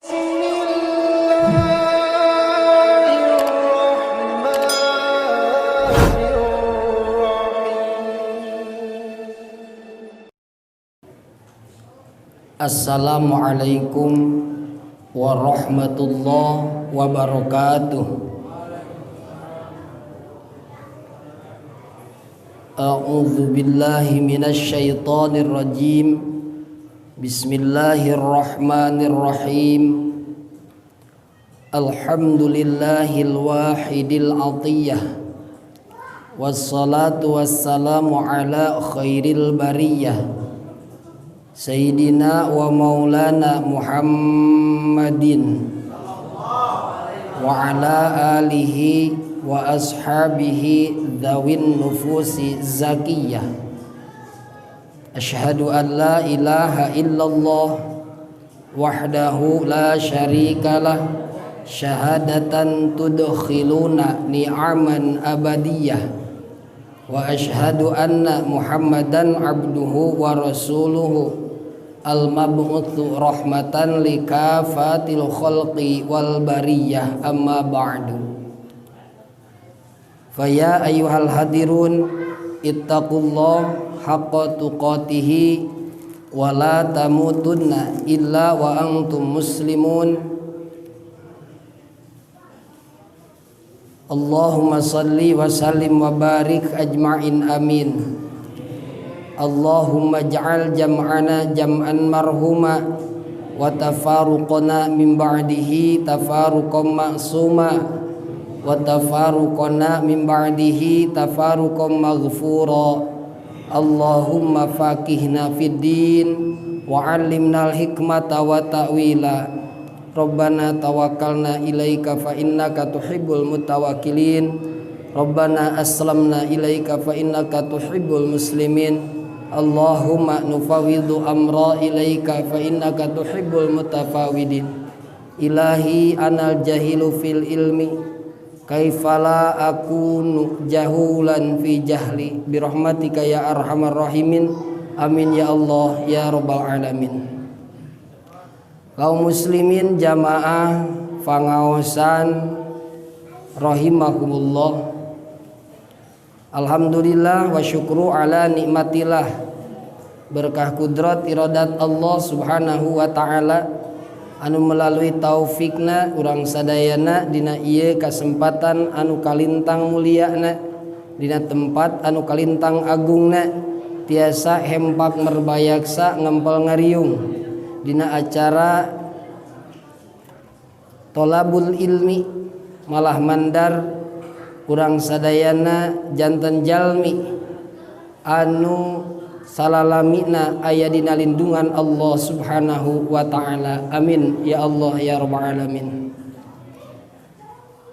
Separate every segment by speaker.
Speaker 1: Bismillahirrahmanirrahim.
Speaker 2: Assalamualaikum warahmatullahi wabarakatuh. A'udzu billahi minasy syaithanir rajim. Bismillahirrahmanirrahim. Alhamdulillahil wahidil atiyah. Wassalatu wassalamu ala khairil bariyah. Sayyidina wa maulana Muhammadin wa ala alihi wa ashabihi dzawin nufusi zakiyah. Asyhadu an la ilaha illallah wahdahu la syarikalah syahadatan tudkhiluna ni'aman abadiyah. Wa asyhadu anna Muhammadan abduhu wa rasuluhu al-mab'utsu rahmatan likafatil khalqi wal bariyah. Amma ba'du. Fa ya ayyuhal hadirun ittaqullah haqqa tuqatihi wa la tamutunna illa wa antum muslimun. Allahumma salli wa sallim wa barik ajma'in amin. Allahumma ja'al jam'ana jam'an marhuma wa tafaruqana min ba'dihi tafaruqan ma'suma wa tafaruqana min ba'dihi tafaruqan maghfura. Allahumma faqihna fid din wa 'allimnal hikmata wa ta'wila. Rabbana tawakkalna ilaika fa innaka tuhibbul mutawakkilin. Rabbana aslamna ilaika fa innaka tuhibbul muslimin. Allahumma nufawwidu amra ilaika fa innaka tuhibbul mutafawwidin. Ilahi anal jahilu fil ilmi kaifala akunu jahulan fi jahli birahmatika ya arhamar rahimin. Amin ya Allah ya rabbal alamin. Kaum muslimin jamaah pangaosan rahimakumullah. Alhamdulillah wa syukru ala nikmatillah. Berkah kudrat iradat Allah subhanahu wa ta'ala anu melalui taufikna urang sadayana dina ieu kasempatan anu kalintang muliana dina tempat anu kalintang agungna tiasa hempak merbayaksa ngempel ngariung dina acara tolabul ilmi malah mandar urang sadayana janten jalmi anu salalamina aya dina lindungan Allah subhanahu wa ta'ala. Amin ya Allah ya rabbal alamin.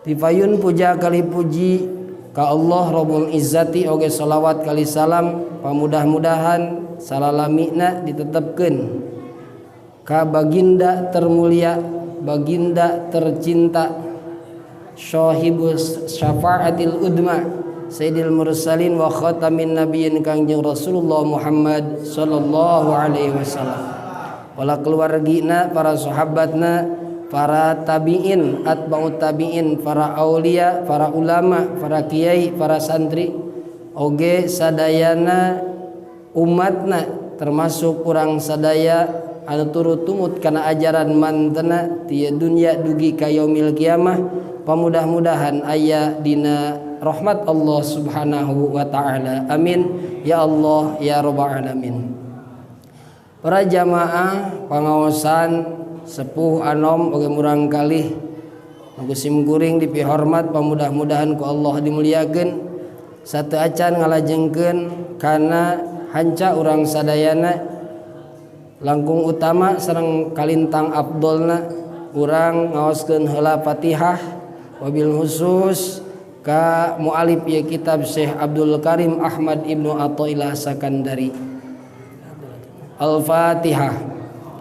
Speaker 2: Tipayun puja kali puji ka Allah Rabbul Izzati oge salawat kali salam pamudah-mudahan salalamina ditetepkeun ka baginda termulia, baginda tercinta, sahibus syafaatil udma, sayyidil mursalin wa khatamin nabiyyin Kangjeng Rasulullah Muhammad sallallahu alaihi wasallam. Wala keluargina, para sahabatna, para tabi'in, atba'ut tabi'in, para aulia, para ulama, para kiai, para santri, oge sadayana umatna termasuk urang sadaya anu turut tumut kana ajaran mantena ti dunya dugi ka yaumil kiamah. Pamudah-mudahan aya dina rahmat Allah subhanahu wa ta'ala. Amin ya Allah ya rabbal alamin. Para jamaah pangaosan sepuh anom oge murang kalih nu sim kuring dipihormat pamudah-mudahan ku Allah dimuliakeun. Satu acan ngalajengkeun kana hanca urang sadayana langkung utama sareng kalintang afdolna urang ngaoskeun heula Fatihah wabil khusus ka mualif ieu kitab Syekh Abdul Karim Ahmad Ibnu Athaillah Sakandari. Al-Fatihah.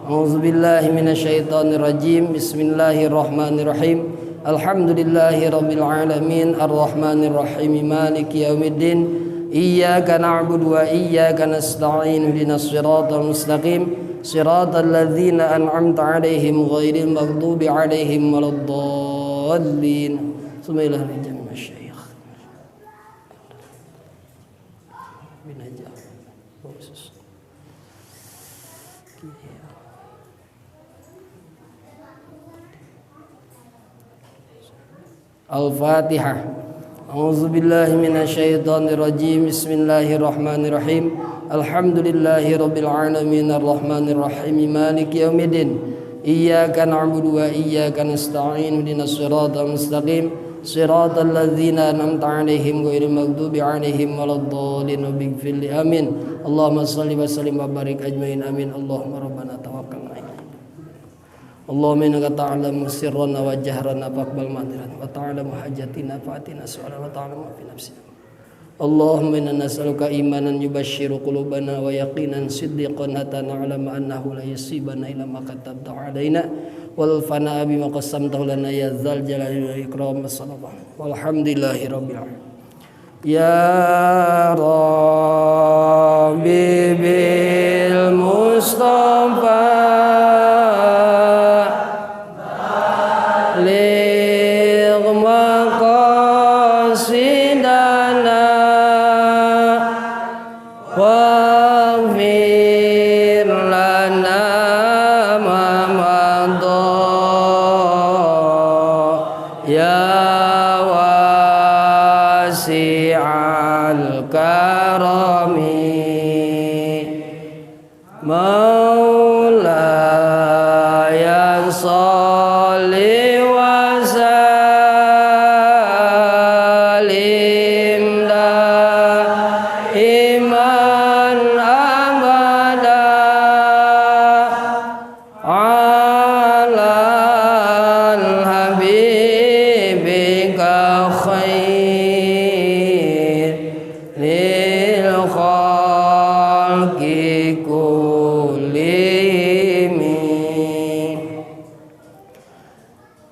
Speaker 2: A'udzubillahi minasyaitonir rajim. Bismillahirrahmanirrahim. Alhamdulillahi rabbil alamin arrahmanir rahim maliki yaumiddin. Iyyaka na'budu wa iyyaka nasta'in ihdinas siratal mustaqim. Siratal ladzina an'amta 'alaihim ghairil maghdubi 'alaihim waladdallin. Bismillahirrahmanirrahim. Al-Fatihah. A'udzubillahi minasyaitonirrajim. Bismillahirrahmanirrahim. Alhamdulillahirabbil alamin arrahmanirrahim maliki yaumiddin. Iyyaka na'budu wa iyyaka nasta'in ihdinas siratal mustaqim siratal ladzina an'amta 'alaihim ghairil maghdubi 'alaihim waladdallin. Wabighfirli amin. Allahumma shalli wa sallim wa barik ajmain amin. Allahumma rabbana tawakkalna. Allahumma innaka ta'lamu sirrana wa jahrana faqbal ma'dzirana wa ta'lamu hajatina fa'atina su'alana wa ta'lamu ma fi nafsina. Allahumma inna nas'aluka imanan yubashshiru qulubana wa yaqinan siddiqan hatta na'lama annahu la yusibana illa ma katabta 'alaina wal fana'a bima qassamtahu lana ya dzal jalali wal ikram. Wassallallahu walhamdulillahi rabbil alamin. Ya Rabbi bil Mustafa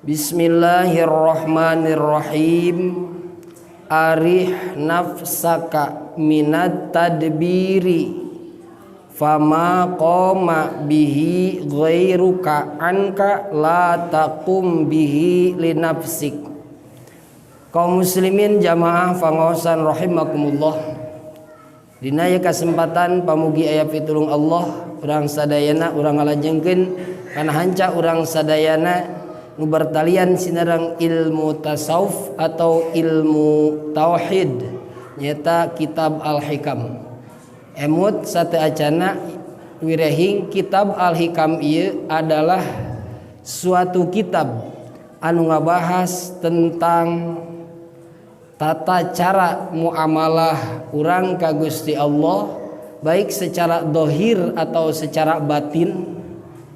Speaker 2: Bismillahirrahmanirrahim. Arih nafsaka minat tadbiri fama qoma bihi ghairuka anka la taqum bihi linafsik. Kaum muslimin jamaah pangaosan rahimakumullah. Dina ieu kasempatan pamugi aya pitulung Allah urang sadayana urang ngalajengkeun kana hanca urang sadayana nu bertalian sinareng ilmu tasawuf atau ilmu tauhid nyata kitab Al-Hikam. Emut sate acana wirehing kitab Al-Hikam ieu adalah suatu kitab anu ngabahas tentang tata cara muamalah urang ka Gusti Allah baik secara dohir atau secara batin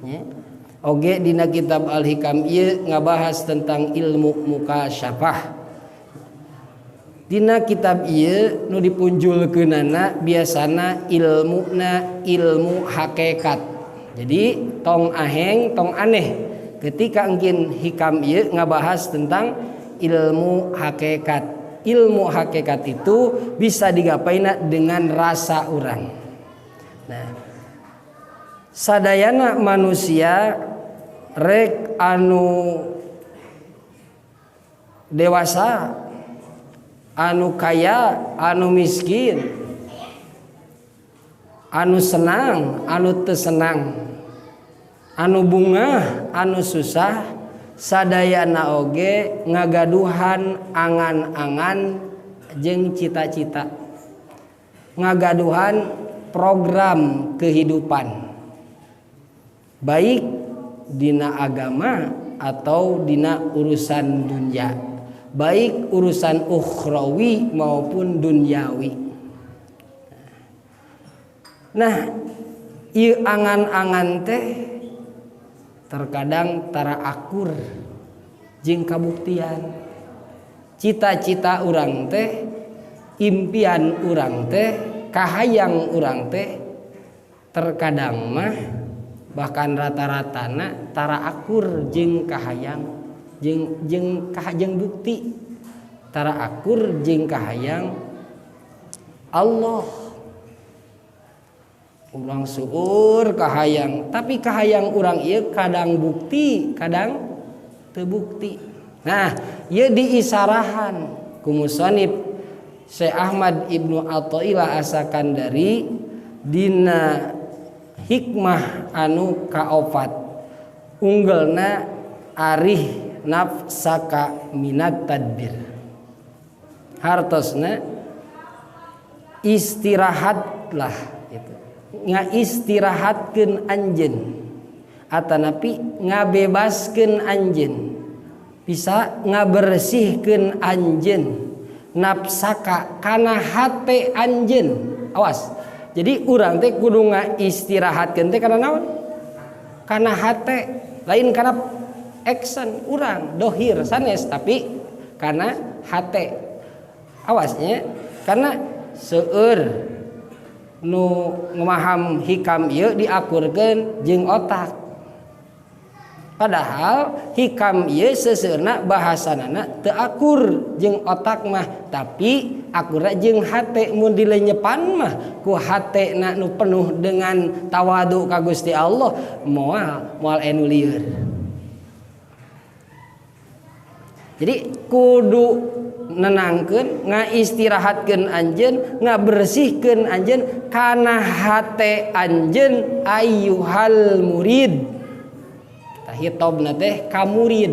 Speaker 2: ya. Oge dina kitab Al-Hikam ieu ngabahas tentang ilmu mukasyafah. Dina kitab ieu nu dipunjulkeunana biasana ilmuna ilmu hakikat. Jadi tong aheng tong aneh ketika engkin hikam ieu ngabahas tentang ilmu hakikat. Ilmu hakikat itu bisa digapaina dengan rasa urang. Nah, sadayana manusia rek anu dewasa, anu kaya, anu miskin, anu senang, anu teu senang, anu bungah, anu susah, sadayana oge ngagaduhan angan-angan jeung cita-cita, ngagaduhan program kehidupan, baik dina agama atau dina urusan dunia, baik urusan ukhrawi maupun duniawi. Nah, ieu angan-angan teh terkadang tara akur jeung kabuktian. Cita-cita urang teh, impian urang teh, kahayang urang teh terkadang mah bahkan rata-ratana tara akur jeung kahayang jeung jeung kahajeng bukti, tara akur jeung kahayang Allah. Urang seueur kahayang, tapi kahayang urang ieu kadang bukti, kadang teu bukti. Nah, ieu diisarahan ku musannif Syekh Ahmad Ibnu Athaillah As-Sakandari dina hikmah anu kaopat. Unggelna arih nafsaka minat tadbir. Hartosna istirahatlah gitu. Ngaistirahatkeun anjeun atanapi ngabebaskeun anjeun, bisa ngabersihkeun anjeun nafsaka kana hate anjeun. Awas, jadi urang teh kudu ngaistirahatkeun teh kana naon? Kana hate, lain kana action urang dohir sanes, tapi kana hate. Awasnya karena seueur nu ngemaham hikam ieu diakurkeun jeung otak, padahal hikam ieu seseueurna bahasanana teu akur jeung otak mah, tapi akurna jeung hate. Mun dilenyepan mah ku hatena nu penuh dengan tawadu ka Gusti Allah, moal moal anu lieur. Jadi kudu nenangkeun, ngaistirahatkeun anjeun, ngabersihkeun anjeun kana hate anjeun ayyuhal murid. Tah hitobna teh ka murid.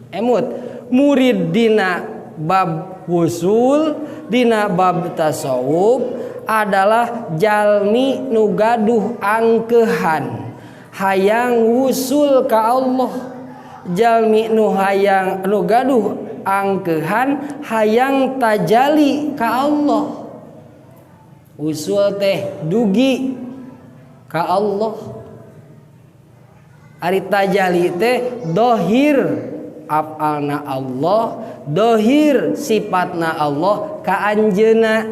Speaker 2: Emut murid dina bab wusul, dina bab tasawuf adalah jalmi nu gaduh angkeuhan hayang wusul ka Allah, jalmi nu hayang nu gaduh angkeuhan hayang tajali ka Allah. Usul teh dugi ka Allah. Ari tajali teh dohir afalna Allah, dohir sifatna Allah ka anjeunna.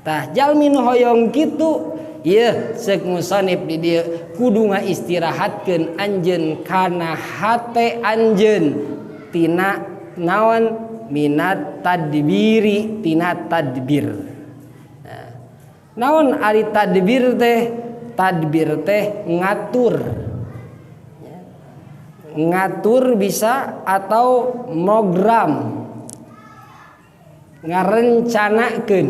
Speaker 2: Tah jalmi nu hoyong kitu ieu seuk musannif di dieu kudu ngaistirahatkeun anjeun kana hate anjeun tina naon minat tadbiri, tina tadbir. Nah, naon ari tadbir teh? Tadbir teh ngatur. Ngatur bisa atau program, ngarencanakeun.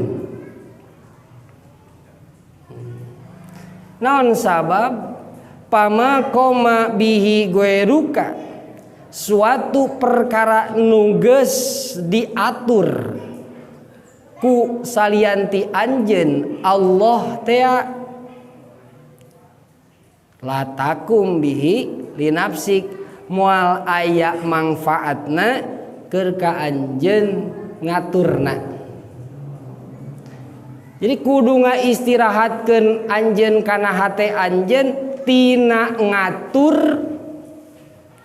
Speaker 2: Naon sabab pama koma bihi goeruka, suatu perkara nu geus diatur ku salianti anjeun Allah tea, latakum bihi linafsik, moal aya mangfaatna keur ka anjeun ngaturna. Jadi kudu ngaistirahatkeun anjeun kana hate anjeun tina ngatur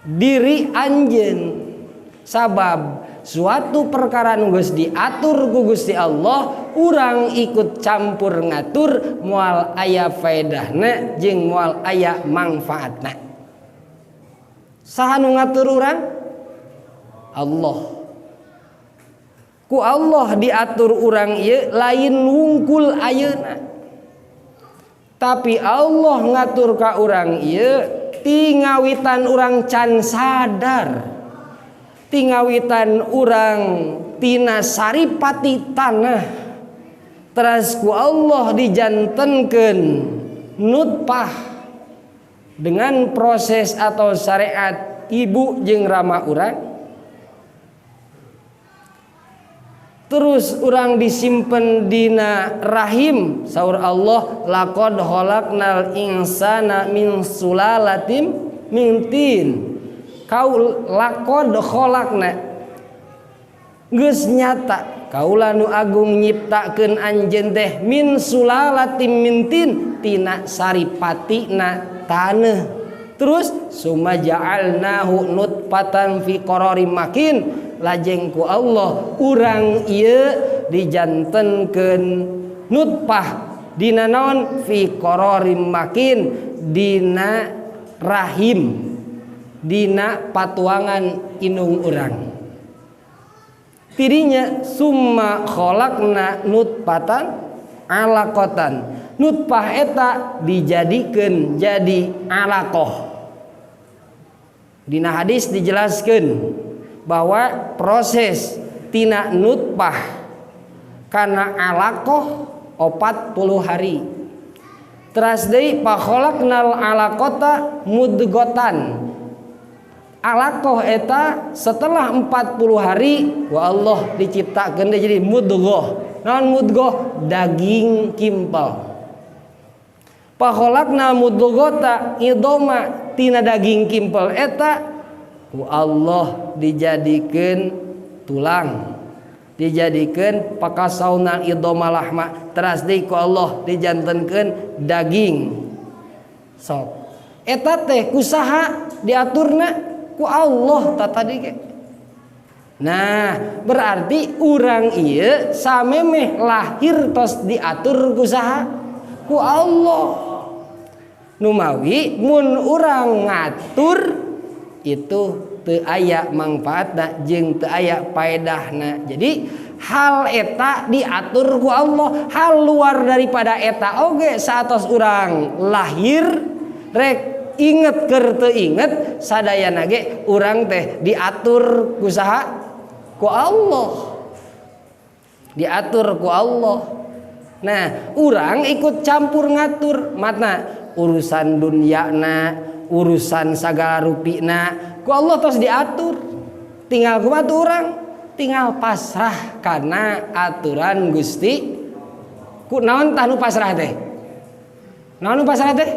Speaker 2: diri anjeun. Sabab suatu perkara nu geus diatur ku Gusti Allah, urang ikut campur ngatur moal aya faedahna jeung moal aya mangfaatna. Saha nu ngatur urang? Allah. Ku Allah diatur urang ieu lain wungkul ayeuna, tapi Allah ngatur ka urang ieu tingawitan urang can sadar, tingawitan urang tina saripati tanah, teras ku Allah dijantenkeun nutpah dengan proses atau syariat ibu jeung rama urang, terus urang disimpen dina rahim. Saur Allah, laqad khalaqnal insana min sulalatim min tin. Kau laqad khalaqna, geus nyata kaula nu agung nyiptakeun anjeun teh min sulalatim min tin, tina saripatina taneuh. Terus summa ja'alnahu nutfatan fi qararin makin, lajeng ku Allah urang ieu dijantenkeun nutfah dina naon? Fi qararin makin, dina rahim, dina patuangan indung urang. Tidinya summa khalaqna nutfatan Alaqatan, nutfah eta dijadikeun jadi alaqah. Dina hadis dijelaskan bahwa proses tina nutfah kana alaqah 40 hari. Teras deui fakhalaqnal alaqata mudghatan. Alaqah eta setelah 40 hari wa Allah diciptakeun deui jadi mudghah. Naon mudghah? Daging kimpal. Fakhalaqna mudghata idoma, tina daging kimpal eta ku Allah dijadikeun tulang, dijadikeun pakasauna idoma lahma, teras deui ku Allah dijantenkeun daging. Sok eta teh kusaha diaturna? Ku Allah ta tadi ge. Nah, berarti urang ieu samemeh lahir tos diatur ku saha? Ku Allah. Numawi mun urang ngatur itu teu aya mangfaatna jeung teu aya paedahna. Jadi hal eta diatur ku Allah, hal luar daripada eta oge saatos urang lahir rek inget keur teu inget sadayana ge urang teh diatur ku saha? Ku Allah. Diatur ku Allah. Nah, urang ikut campur ngatur matna urusan dunyana, urusan sagala rupina ku Allah tos diatur. Tinggal kumaha tuh urang? Tinggal pasrah karena aturan Gusti. Ku naon tah nu pasrah teh? Naon nu pasrah teh?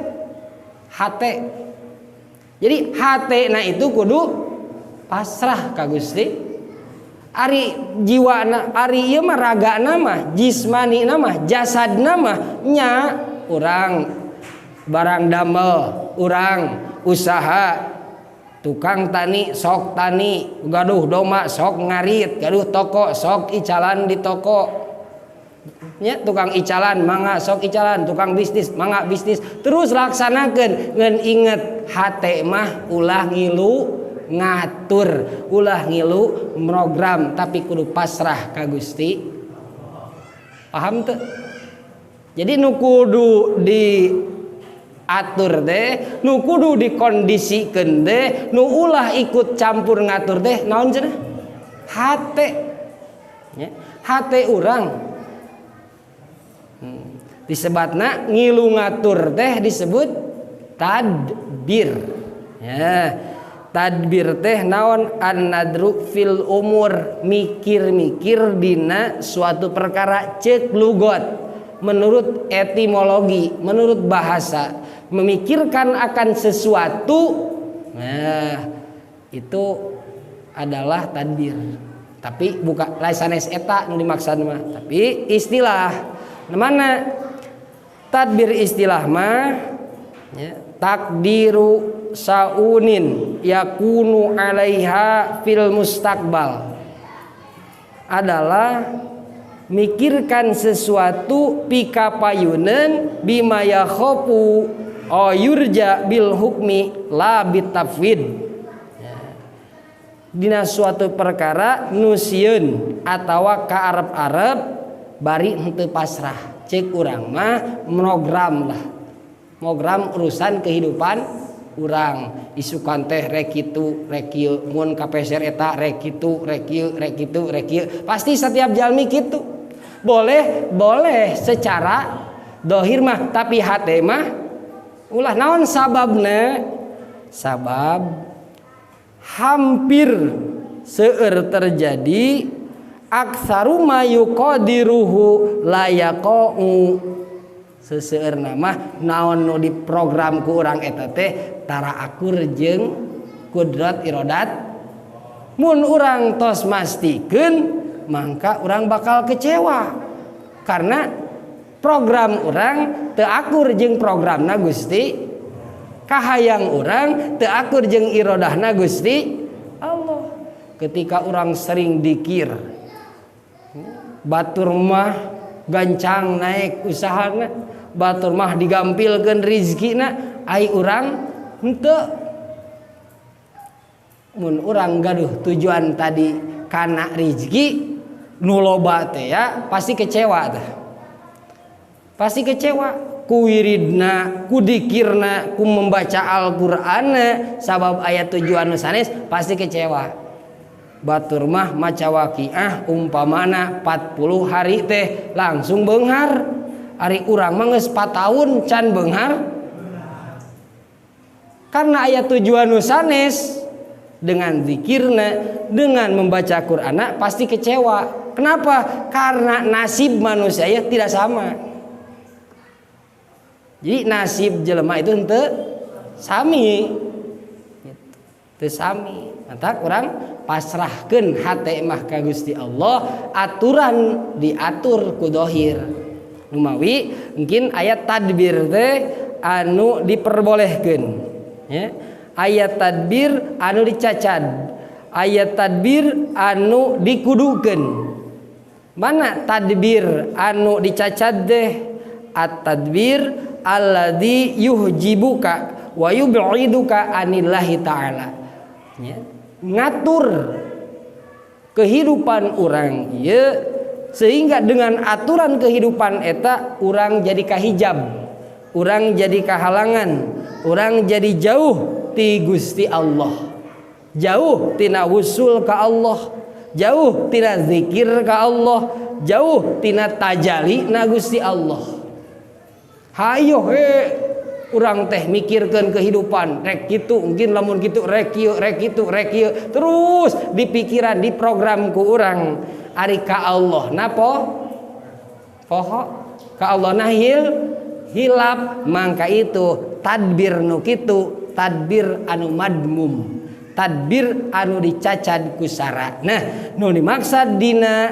Speaker 2: Hate. Jadi hate na itu kudu pasrah ka Gusti. Ari jiwa na, ari ieu mah raga mah, jismani mah, jasad mah nya urang barang damel, urang usaha, tukang tani sok tani, gaduh domba sok ngarit, gaduh toko sok icalan di toko. Nya tukang icalan mangga sok icalan, tukang bisnis mangga bisnis, terus laksanakeun ngan inget hate mah ulah ngilu ngatur, ulah ngilu program, tapi kudu pasrah ka Gusti. Paham teu? Jadi nu kudu diatur teh, nu kudu dikondisikeun teh, nu ulah ikut campur ngatur teh naon cenah? Hate. Ya, hate urang. Disebatna ngilu ngatur teh disebut tadbir. Ya. Tadbir teh naon? An-nadru fil umur, mikir-mikir dina suatu perkara cek lugot. Menurut etimologi, menurut bahasa, memikirkan akan sesuatu, nah itu adalah tadbir. Tapi bukan lain sanes eta nu dimaksud mah, tapi istilah. Nah, mana tadbir istilah mah ya, takdiru saunin yakunu alaiha fil mustaqbal, adalah mikirkan sesuatu pikapayuneun bima yakhafu aw yurja bil hukmi la bitafwid. Ya. Dina suatu perkara nu sieun atawa kaarep-arep bari henteu pasrah. Cek urang mah program lah, program urusan kehidupan urang, isukan teh rek kitu rek kieu, mun kapeser eta rek kitu rek kieu rek kitu rek kieu. Pasti setiap jalmi kitu. Boleh, boleh secara dohir mah, tapi hate mah ulah. Naon sababna? Sabab hampir seueur terjadi aktsaru ma yuqadiruhu la yaqau. Seseueurna mah naon nu diprogram ku urang eta teh tara akur jeung kudrat irodat. Mun urang tos mastikeun mangka urang bakal kecewa karena program urang teu akur jeung programna Gusti, kahayang urang teu akur jeung irodahna Gusti Allah. Ketika urang sering dikir, batur mah gancang naik usahana, batur mah digampilkeun rizkina, ai urang henteu. Mun urang gaduh tujuan tadi kana rizki nu loba teh ya pasti kecewa teh. Pasti kecewa ku wiridna, ku dikirna, ku membaca Al-Qur'anna, sabab aya tujuan nu sanes pasti kecewa. Batur mah maca waqiah umpamana 40 hari teh langsung beunghar. Ari urang mah geus 4 tahun can beunghar. Karena aya tujuan nu sanes dengan zikirna, dengan membaca Qur'anna pasti kecewa. Kenapa? Karena nasib manusia ya tidak sama. Jadi nasib jelema itu henteu sami. Teu sami. Matak urang pasrahkeun hate mah ka Gusti Allah, aturan diatur ku dohir. Numawi mungkin aya tadbir teh anu diperbolehkeun, ya. Aya tadbir anu dicacad, aya tadbir anu dikudukeun. Mana tadbir anu dicacad teh? At-tadbir alladzi yuhjibuka wa yub'iduka anillahi ta'ala. Ya. Ngatur kehidupan orang ieu sehingga dengan aturan kehidupan eta urang jadi kahijab, urang jadi kahalangan, urang jadi jauh ti Gusti Allah, jauh tina wusul ka Allah, jauh tina zikir ka Allah, jauh tina tajali na Gusti Allah. Hayo he urang teh mikirkeun kehidupan rek kitu, mungkin lamun kitu rek kieu, rek kitu, rek kieu, terus di pikiran di program ku urang. Ari ka Allah na poho, ka Allah na hilap. Mangka itu tadbir nu kitu tadbir anu madmum, tadbir anu dicacad ku sara. Nah, nu dimaksad dina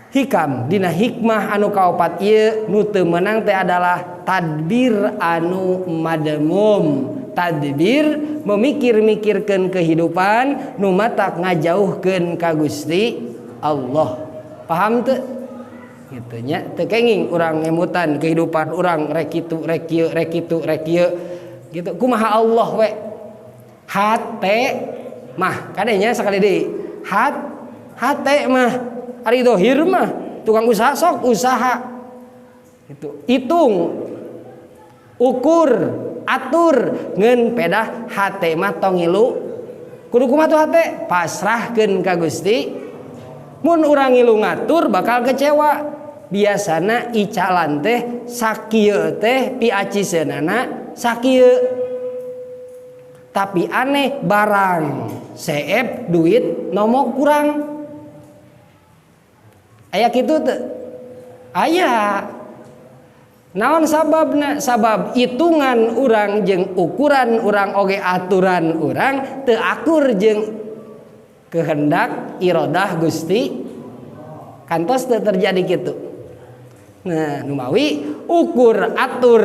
Speaker 2: hikam, dina hikmah anu kaopat ieu nu teu meunang teh adalah tadbir anu madmum, tadbir memikir-mikirkeun kehidupan nu matak ngajauhkeun ka Gusti Allah. Paham teu? Gitu nya, teu kenging urang ngemutan kehidupan urang rek kitu, rek kieu, rek kitu, rek kieu gitu. Kumaha Allah we hate mah kadenya sekali deui hate mah. Ari dohir mah tukang usaha sok usaha itu, hitung, ukur, atur, ngeun pedah hate mah tong ngilu. Kudu kumaha tuh hate? Pasrahkeun ka Gusti. Mun urang ngilu ngatur bakal kecewa. Biasana icalan teh sakieu teh piaciseunana sakieu, tapi aneh barang seep duit nomok kurang. Aya kitu teu? Aya. Naon sababna? Sabab hitungan urang jeung ukuran urang oge aturan urang teu akur jeung kehendak irodah Gusti. Kantos teu terjadi kitu? Nah, numawi ukur atur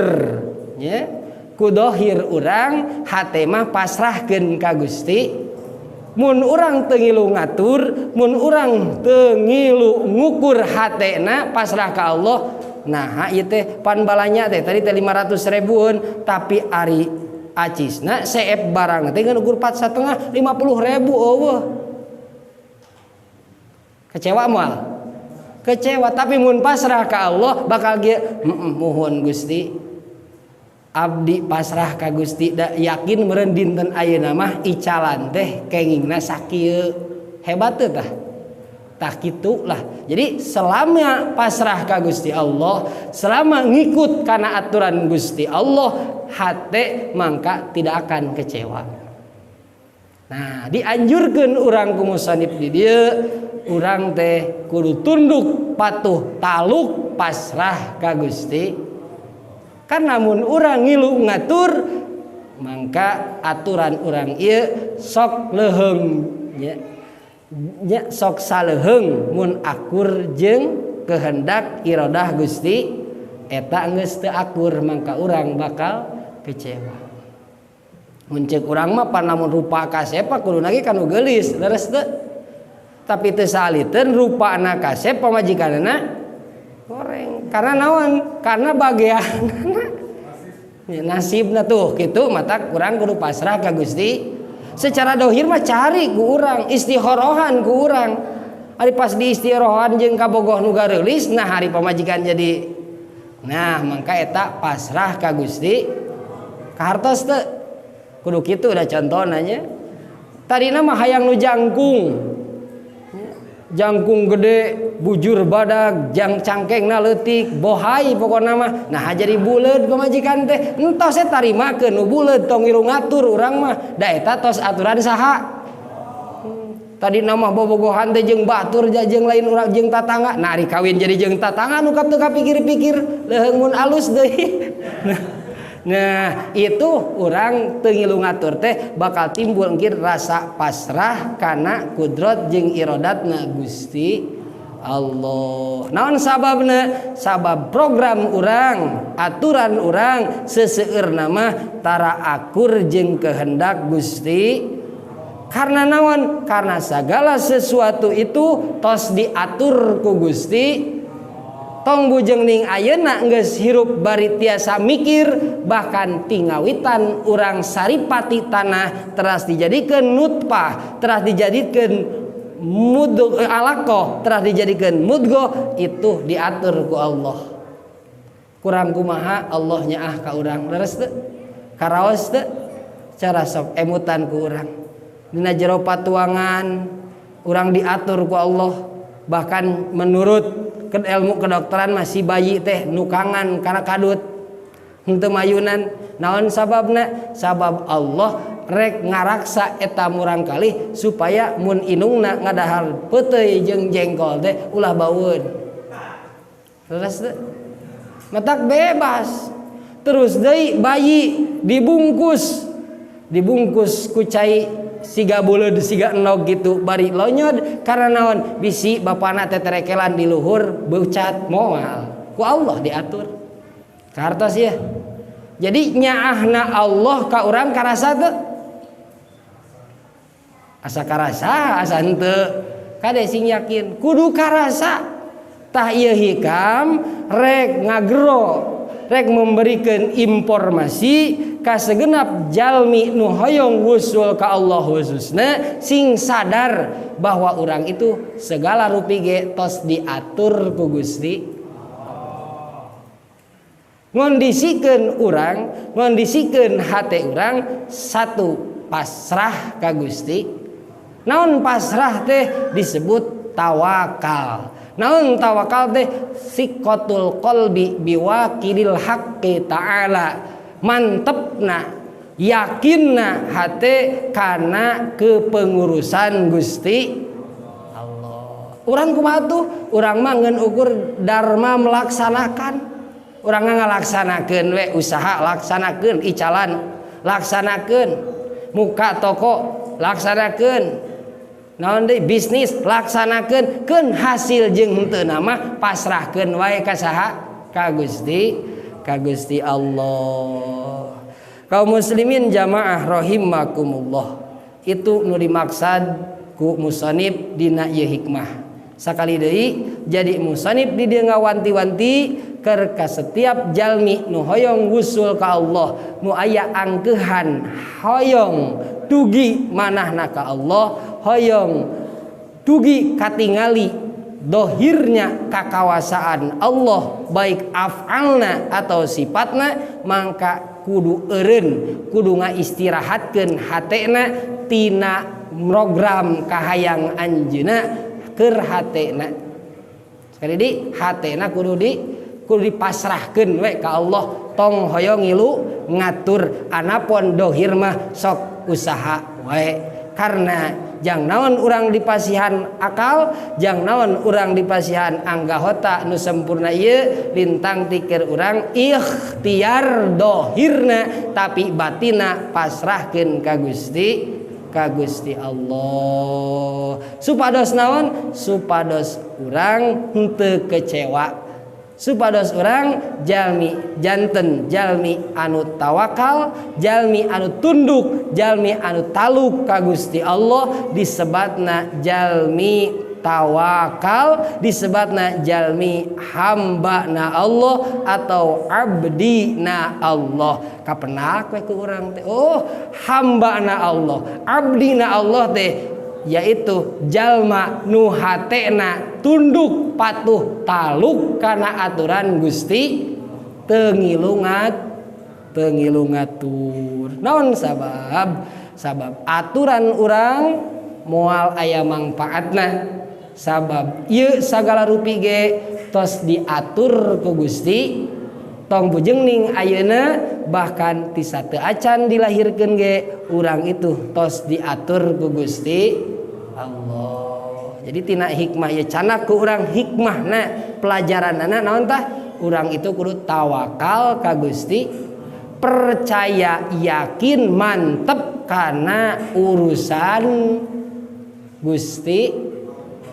Speaker 2: ya ku dohir urang, hate mah pasrahkeun ka Gusti. Mun urang teu ngilu ngatur, mun urang teu ngilu ngukur, hatena pasrah ka Allah. Nah, ieu teh pan balanya teh tadi teh 500 ribuan, tapi ari acisna seep barang teh ngan ukur 4,5, 50 ribu eueuh. Kecewa moal? Kecewa. Tapi mun pasrah ka Allah bakal ge muhun Gusti, abdi pasrah ka Gusti, da yakin meureun dinten ayeuna mah icalan teh kengingna sakieu. Hebat teu tah? Tah kitulah. Jadi selama pasrah ka Gusti Allah, selama ngikut kana aturan Gusti Allah, hate mangka tidak akan kecewa. Nah, dianjurkeun urang ku musannif di dieu, urang teh kudu tunduk patuh taluk pasrah ka Gusti. Karena mun urang ngilu ngatur, mangka aturan urang ieu sok leuheung nya. Nya sok saleuheung mun akur jeung kehendak iradah Gusti eta geus teu akur, mangka urang bakal kecewa. Mun ceuk urang mah pan lamun rupa kasep kudu lagi kanu geulis, leres teu? Tapi teu saliteun rupana kasep, pamajikanna goreng. Karena naon? Karena bagianana nasibna tuh kitu. Mata kurang kudu pasrah ka Gusti. Secara dohir mah cari ku urang, istikhorohan ku urang. Ari pas di istikhorohan jeung kabogoh nu gareulis, nah hari pamajikan jadi Nah mangka eta pasrah ka Gusti kahartos teu kudu kitu da contohna nya. Tadina mah hayang nu jangkung, jangkung gede, bujur badag, jang cangkengna leutik, bohai pokona mah. Nah jadi buleud pamajikan teh, entos we tarimakeun nu buleud, tong ngilu ngatur urang mah. Da eta tos aturan saha. Tadina mah bobogohan teh jeung batur jeung lain urang jeung tatangga. Nah ari kawin jadi jeung tatangga nu teu kapikir-pikir, leuheung mun alus deui. Nah itu urang teu ngilu ngatur teh bakal timbul engkir rasa pasrah kana kudrat jeung irodatna Gusti Allah. Naon sababna? Sabab program urang, aturan urang seseueurna mah tara akur jeung kehendak Gusti. Karena naon? Karena segala sesuatu itu tos diatur ku Gusti. Tong bujeng ning ayeuna geus hirup bari tiasa mikir, bahkan tingawitan urang saripati tanah teras dijadikeun nutfah, teras dijadikeun mudgo, alaqah, teras dijadikeun mudgo, itu diatur ku Allah. Kurang kumaha Allah nyaah ka urang, leres teu? Karaos teu? Cara sok emutan ku urang. Dina jero patuangan urang diatur ku Allah, bahkan menurut ke ilmu kedokteran masih bayi teh nukangan karena kadut henteu mayunan. Naon sababna? Sabab Allah rek ngaraksa eta murang kali supaya mun inungna ngadahar peuteuy jeung jengkol teh ulah baueun. Terus teh matak bebas. Terus deui bayi dibungkus, dibungkus ku cai siga buleud siga enog gitu bari lonyod karena naon bisi bapana teh terekelan di luhur beucat moal ku Allah diatur. Kartos ya. Jadi nyaahna Allah ka urang karasa teu? Asa karasa asa henteu. Kade sing yakin kudu karasa. Tah ieu hikam rek ngagero, rek memberikan informasi ka segenap jalmi nu hoyong wusul ka Allah khususna sing sadar bahwa urang itu segala rupi ge tos diatur ku Gusti. Ngondisikeun urang, ngondisikeun hate urang satu pasrah ka Gusti. Naon pasrah teh disebut tawakal. Naon tawakal teh siqatul qalbi biwakilil haqqi ta'ala. Mantepna, yakinna hate kana kepengurusan Gusti Allah. Urang kumaha tuh? Urang mah ngeun ukur dharma melaksanakan. Urang ngalaksanakeun we usaha, laksanakeun icalan, laksanakeun muka toko, laksanakeun naon deui bisnis, laksanakeun keun hasil jeung henteu mah pasrahkeun wae ka saha? Ka Gusti, ka Gusti Allah. Kaum muslimin jamaah rahimakumullah. Itu nu dimaksad ku musonib dina ieu hikmah. Sakali deui jadi musonib di dieu ngawanti-wanti keur ka setiap jalmi nu hoyong wusul ka Allah, nu aya angkeuhan hoyong dugi manahna ka Allah, hoyong dugi katingali dohirnya kakawasaan Allah baik af'alna atau sifatna, mangka kudu eureun, kudu ngaistirahatkeun hatena tina program kahayang anjeunna keur hatena. Sekali di hatena kudu dipasrahkeun we ka Allah, tong hoyong ngilu ngatur anapun dohir mah sok usaha wae. Karena jang naon urang dipasihan akal, jang naon urang dipasihan anggahota nu sempurna ieu lintang tikir urang ikhtiar dohirna tapi batina pasrahkeun ka Gusti, ka Gusti Allah. Supados naon? Supados urang henteu kecewa. Supados urang jalmi janten jalmi anu tawakal, jalmi anu tunduk, jalmi anu taluk ka Gusti Allah, disebatna jalmi tawakal, disebatna jalmi hamba na Allah atau abdi na Allah. Kapenak we ku urang teh, oh hamba na Allah, abdi na Allah teh yaitu jalma nu hatena tunduk patuh taluk kana aturan Gusti. Teu ngilu ngatur. Naon sabab? Sabab aturan urang moal aya mangpaatna. Sabab ieu sagala rupi ge tos diatur ku Gusti tong bujengning ayeuna bahkan ti sateu acan dilahirkeun ge urang itu tos diatur ku Gusti Allah. Jadi tina hikmah ieu canak ku urang hikmahna pelajaranana naon tah? Urang itu kudu tawakal ka Gusti, percaya yakin mantep kana urusan Gusti,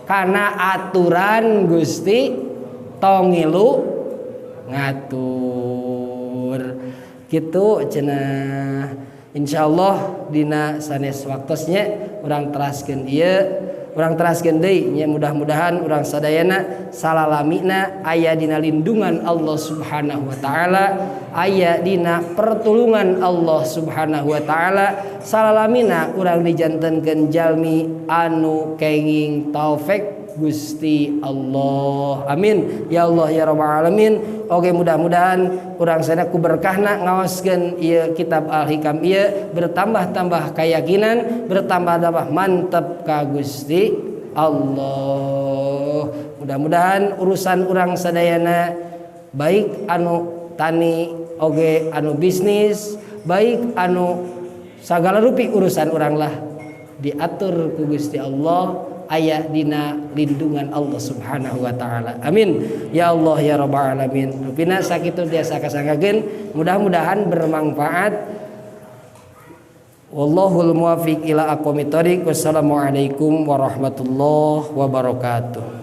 Speaker 2: karena aturan Gusti, tong ngilu ngatur gitu cenah. Insyaallah dina sanes waktosnya urang teraskeun ieu, urang teraskeun deui nya. Mudah-mudahan urang sadayana salalamina aya dina lindungan Allah Subhanahu wa taala, aya dina pertulungan Allah Subhanahu wa taala, salalamina urang dijantenkeun jalmi anu kenging taufik Gusti Allah. Amin ya Allah ya rabbal alamin. Oke, mudah-mudahan urang sadaya ku berkahna ngaoskeun ieu kitab Al-Hikam ieu bertambah-tambah keyakinan, bertambah-tambah mantep ka Gusti Allah. Mudah-mudahan urusan urang sadayana baik anu tani oge anu bisnis, baik anu sagala rupi urusan urang lah diatur ku Gusti Allah, aya dina lindungan Allah Subhanahu wa taala. Amin ya Allah ya rabbal alamin. Rupina sakitu tiasa kasanggakeun, mudah-mudahan bermanfaat. Wallahul muwaffiq ila aqwamit thoriq. Wassalamualaikum warahmatullahi wabarakatuh.